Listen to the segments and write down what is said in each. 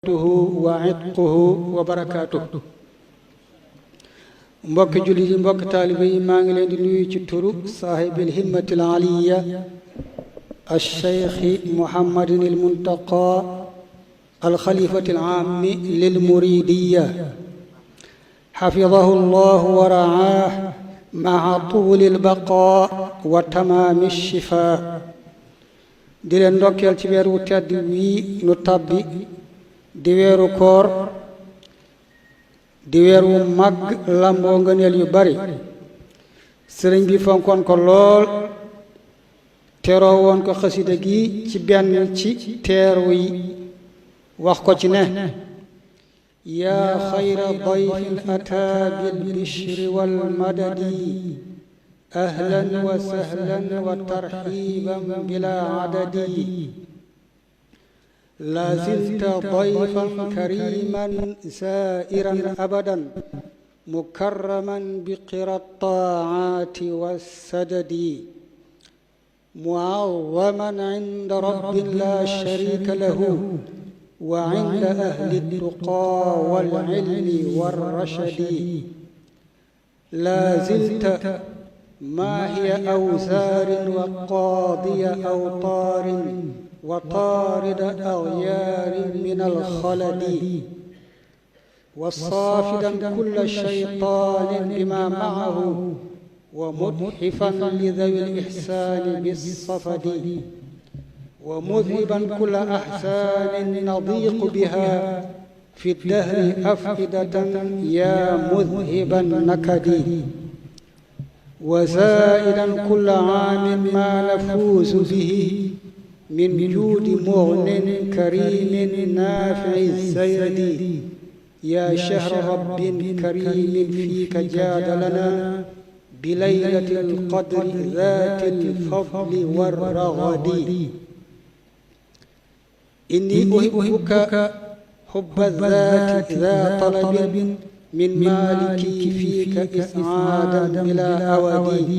وعتقه وبركاته mbokk julli yi mbokk taalibe yi maa ngi leen di nuyu ci turu saahibil himmatil aliya الشيخ محمد المنتقى الخليفة العام للمريدية حفظه الله ورعاه مع طول البقاء وتمام الشفاء di leen ndokkeel ci weeru tedd wi nu tabbi di weeru koor di weer wu mag lamboo ngëneel yu bari sëriñ bi fonkoon ko lool teroo woon ko xasida gi ci benn ci teeru yi wax ko ci ne yaa xayra dayfin ataa bil bishri wal madadi ahlan wa sahlan wa tarxiiban bila adadi la zilta dayfan kariman zairan abadan mukarraman bi qira taati wassadadi muazzaman inda rabbin la sharika lahu wa inda ahli tuqaa wal ilmi war rashadi la zilta maahiya awzaarin wa qaadiya awtaarin wa taarida agyaarin min alxaladi wa saafidan kulla shaytaanin bimaa maahu wa mudhifan li dawi lixsaani bissafadi wa mudhiban kulla axsaanin nadiiqu bihaa fi dahri afidatan yaa mudhiban nakadi وزائدا كل عام ما نفوز به من جود مغن كريم نافع الزيد يا شهر رب كريم فيك جاد لنا بليلة القدر ذات الفضل والرغد إني أحبك حب الذات ذا طلب من مالكي فيك إسعادا بلا أود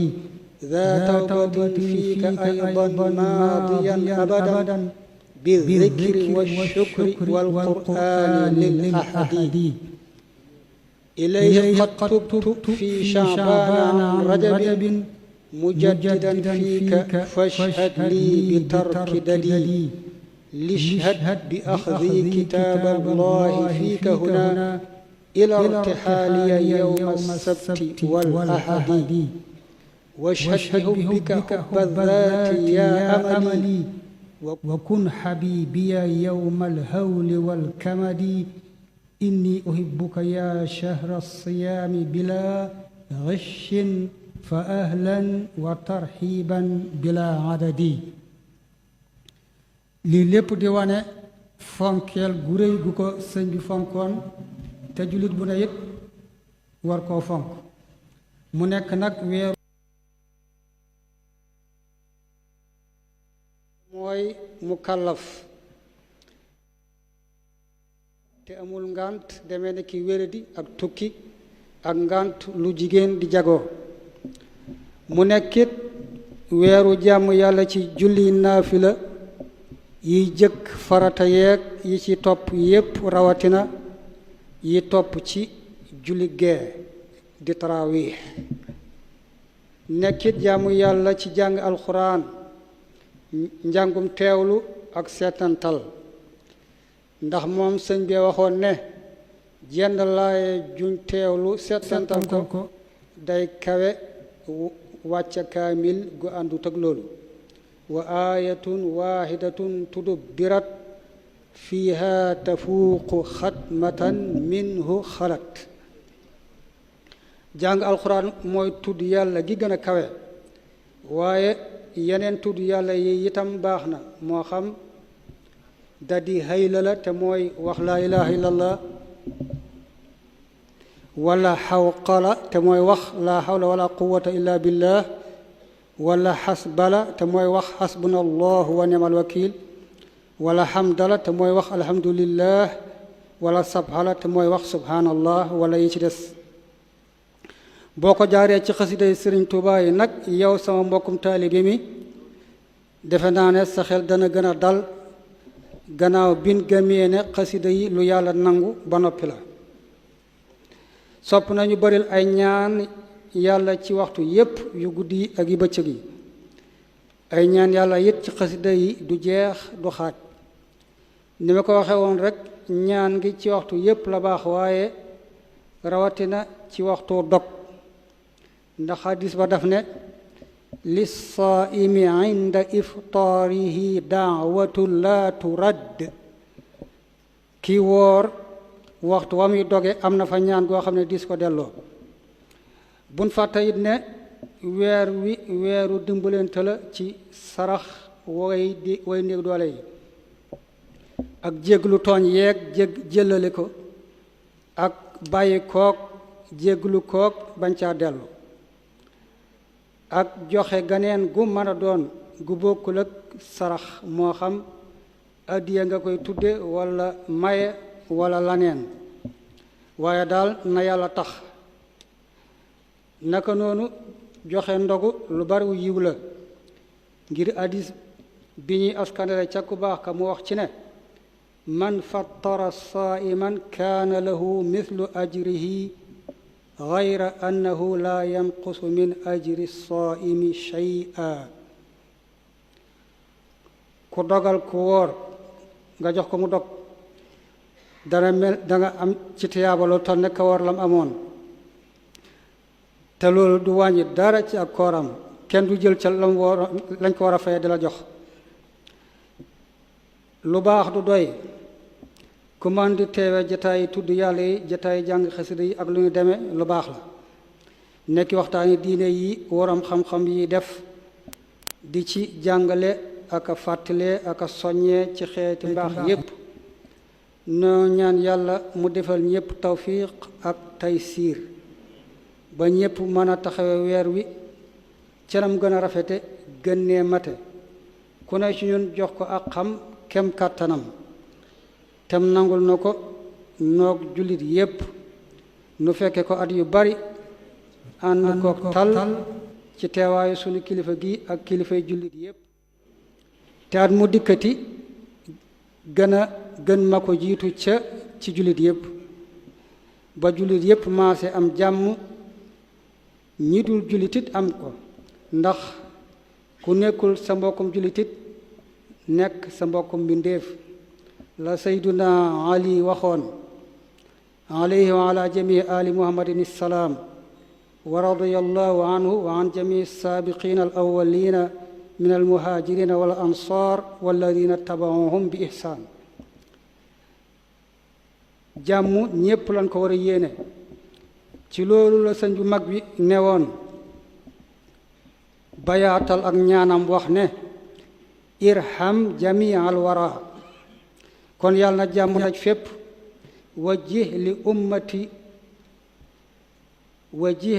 ذا توبة فيك أيضا ماضيا أبدا بالذكر والشكر والقرآن للأحد إليه قد تبت في شعبان عن رجب مجددا فيك فاشهد لي بترك ددي لاشهد بأخذي كتاب الله فيك هنا إلى ارتحالي يوم السبت والأحد واشهد بك حب الذات يا أملي وكن حبيبي يوم الهول والكمد إني أحبك يا شهر الصيام بلا غش فأهلا وترحيبا بلا عدد li lépp di wane fonkeel gu réy gu ko sëñ bi fonkoon te jullit bu ne it war koo fonk mu nekk nag weeru mooy mu kàllaf te amul ngànt demee ne ki wéradi ak tukki ak ngànt lu jigéen di jagoo mu nekkit weeru jàmm yàlla ci julli naafila yi jëkk farata yeeg yi ci topp yépp rawatina yi topp ci julli gee di taraawih nekkit jaamu yàlla ci jàng alxuraan njàngum teewlu ak seetantal ndax moom sëñ bi waxoon ne jenn laaye juñ teewlu seetantal ko day kawe wàcce kaamil gu àndut ak loolu wa aayatun waahidatun tudubbirat fiiha tafuuqu xatmatan minhu xalat jàng alxuraan mooy tudd yàlla gi gën a kawe waaye yeneen tudd yàlla yi itam baax na moo xam dadi hayla la te mooy wax laa ilaha illallah wala xawqala te mooy wax laa hawla wala quwata illa billah wala xasbala te mooy wax xasbuna allahu wa ni'mal wakil wala xamdala te mooy wax alhamdulillah wala sabhala te mooy wax subhanallah wala yi ci des boo ko jaaree ci xasida yi Sëriñ Tuubaa yi nag yow sama mbokkum taalibe mi defe naa ne sa xel dana gën a dal gannaaw bin gëmee ne xasida yi lu yàlla nangu ba noppi la. sopp nañu baril ay ñaan yàlla ci waxtu yépp yu guddi yi ak yu bëccëg yi. ay ñaan yàlla it ci xasida yi du jeex du xaaj. ni ma ko waxee woon rek ñaan gi ci waxtu yépp la baax waaye rawatina ci waxtu dog ndax hadis ba daf ne lissaa'imi inda iftaarihi daawatu la turadd ki woor waxtu wa muy doge am na fa ñaan goo xam ne dis ko delloo. buñ fàtte it ne weer wi weeru dimbalante la ci sarax way néeg doole yi ak jégglu tooñ yeeg jëllale ko ak bàyyi kook jégglu kook bañ caa dellu ak joxe ganeen gu mën a doon gu bokkul ak sarax moo xam addiya nga koy tudde walla maye walla laneen waaye daal na yàlla tax. naka noonu joxe ndogu lu bari wu yiw la ngir hadis bi ñuy askanale ca ku baax ka mu wax ci ne man fattara saa'iman kaana lahu mithlu ajrihi gayra annahu la yanqusu min ajri saa'imi shay'a. ku dogal ku woor nga jox ko mu dog danga am ci tiyaaba lu toll ne ka woor lam amoon te loolu du wàññi dara ci ak kooram kenn du jël ca lañ ko war a fay di la jox. lu baax du doy ku man di teewe jataay tudd yàlla yi jataay jàng xasida yi ak lu ñu demee lu baax la. nekki waxtaani diine yi waram xam-xam yi def di ci jàngale ak a fàttalee ak a soññee ci xeeti mbaax yépp. noo ñaan yàlla mu defal ñépp tawfiq ak taysiir ba ñépp mën a taxawe weer wi canam gën a rafete gën nee mate ku ne ci ñun jox ko ak xam kem kàttanam tem nangul na ko noog jullit yépp nu fekke ko at yu bari ànd ko tal ci teewaayu sunu kilifa gi ak kilifay jullit yépp te at mu dikkati gën ma ko jiitu ca ci jullit yépp ba jullit yépp maase am jàmm ñi dul jullitit am ko ndax ku nekkul sa mbokkum jullitit nekk sa mbokkum mbindéef la sayduna ali waxoon alayhi wa ala jamii ali muhammadin salaam wa radiyallahu anhu wa an jamii saabiqina al awwalina min al muhajirina wal ansar walladina tabauhum bi ihsaan. jàmm ñépp lañ ko war a yéene ci loolu la sëñ bu mag bi newoon bayaatal ak ñaanam wax ne irham jamii al wara kon yàlla na jàmm daj fépp wajjih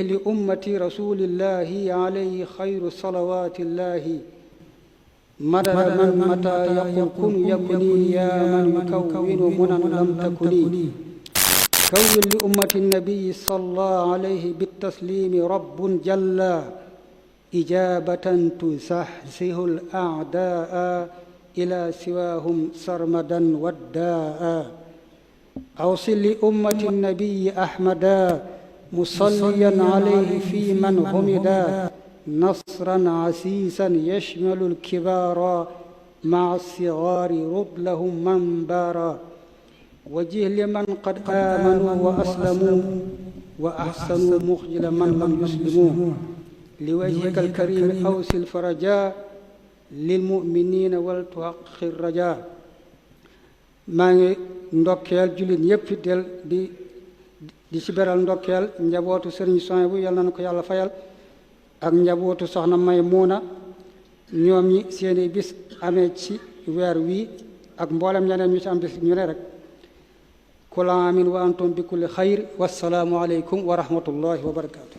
li ummati rasulillahi alayhi xayru salawatillahi madada man mata yaqul kun yakuni ya man yukawwinu munan lam takuni kawwin li ummati nabiyi salla alayhi bittaslimi rabbun jalla ijabatan tusahsihu al a'daa ila siwahum sarmadan waddaa awsil li ummati nabiyi ahmada musalliyan alayhi fi man humida nasran asiisan yashmalu alkibaara maa sigaari rud lahum manbaara wajih liman qad aamanuu wa aslamuu wa ahsanuu muxjila man lam yuslimuu liwajhika alkarimi awsil faraja lilmuminina wal tuhaqqi raja. maa ngi ndokkeel jullit ñépp di ci beral ndokkeel njabootu sëriñ Souhaïbou yal na ko yàlla fayal ak njabootu soxna Maymuna ñoom ñi seeni bis amee ci weer wi ak mboolem ñeneen ñu ci am bis ñu ne rek kula amin wa antum bi kulli xayr wassalaamu aleykum wa rahmatullahi wa barakaatu.